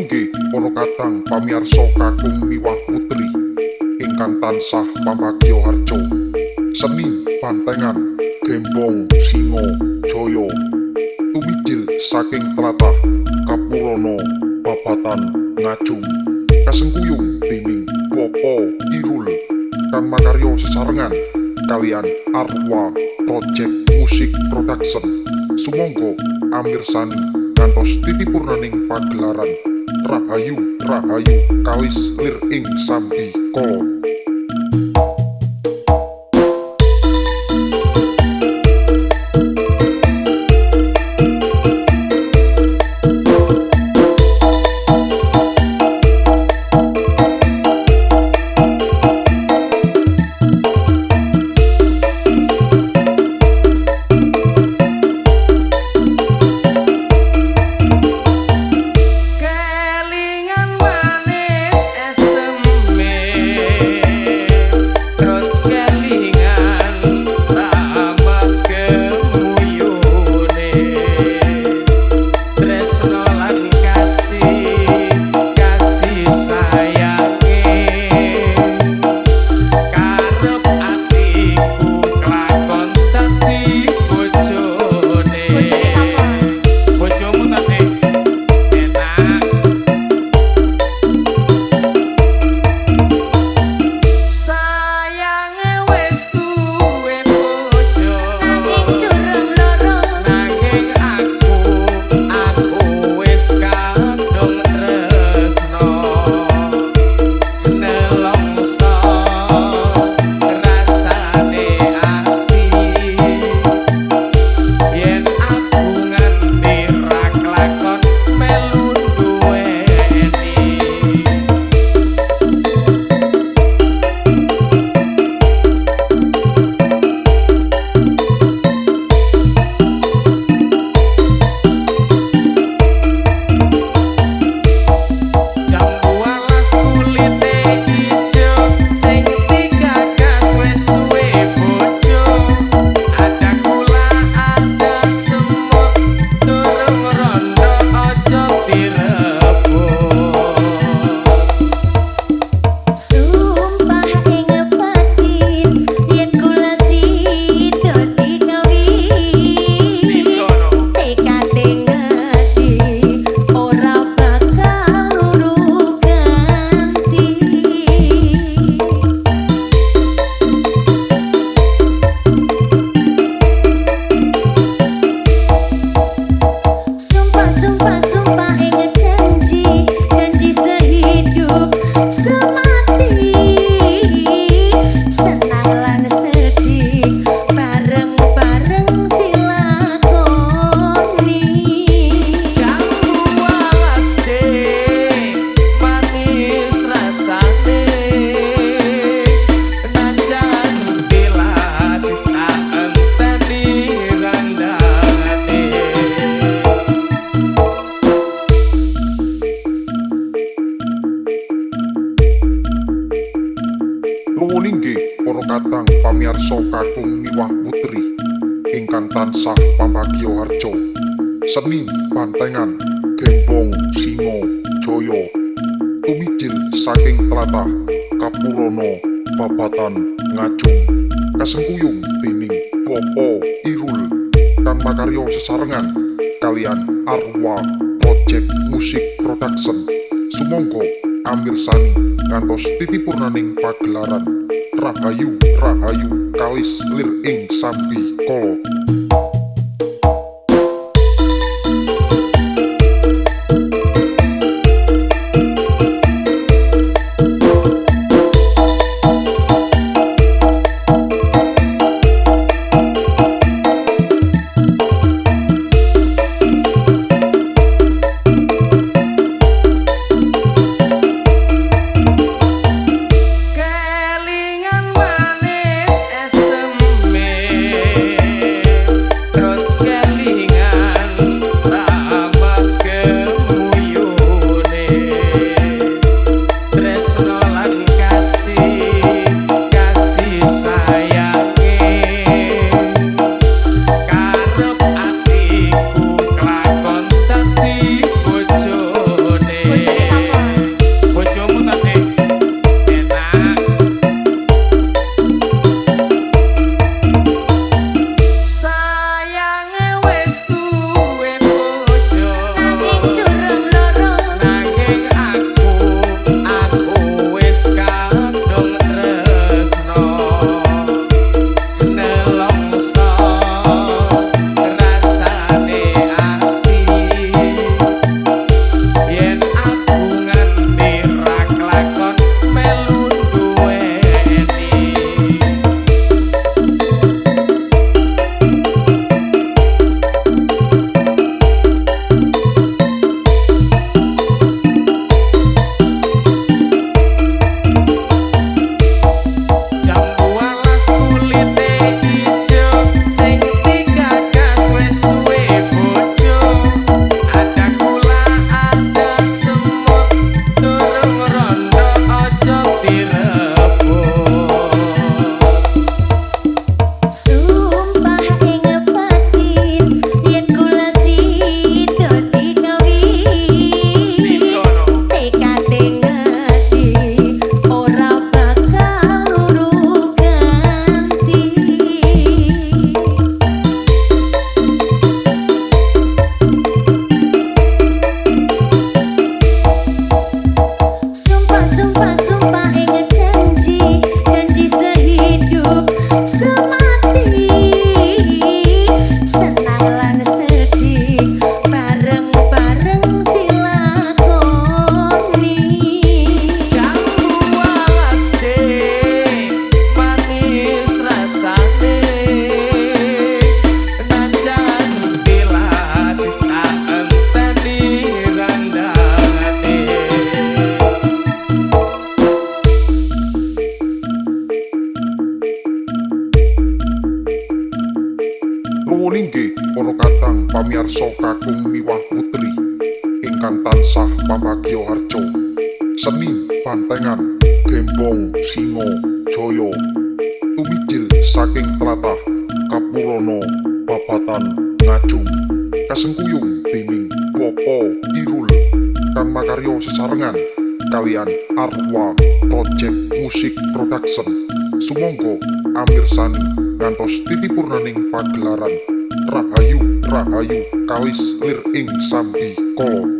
Nuwun inggih para kadang pamirsa kakung miwah putri ingkang tansah pambagya harja. Seni bantengan gembong singo jaya tumijil saking tlatah Kapurana Babatan Ngajum kasengkuyung dening Bapak Irul kang makarya sesarengan kalian Arwa Project Music Production. Sumangga amirsani ngantos titipurnaning pagelaran. Rahayu rahayu kalis lir ing sambi kala. Nuwun inggih para kadang pamirsa kakung miwah putri ingkang tansah pambagya harja. Seni bantengan gembong singo jaya tumijil saking tlatah Kapurana Babatan Ngajum kasengkuyung dening Bapak Irul kang makarya sesarengan kalian Arwa Project Music Production. Sumangga amirsani ngantos titipurnaning pagelaran. Rahayu rahayu kalis lir ing sambi kala. Kelingan manis eseme. para kadang pamirsa kakung miwah putri ingkang tansah pambagya harja. Seni bantengan Gembong Singo Jaya tumijil saking tlatah Kapurana Babatan Ngajum kasengkuyung dening Bapa Irul kang makarya sesarengan kaliyan Arwa Project Music Production. Sumangga amirsani ngantos titipurnaning pagelaran. Rahayu rahayu kalis lir ing sambikala.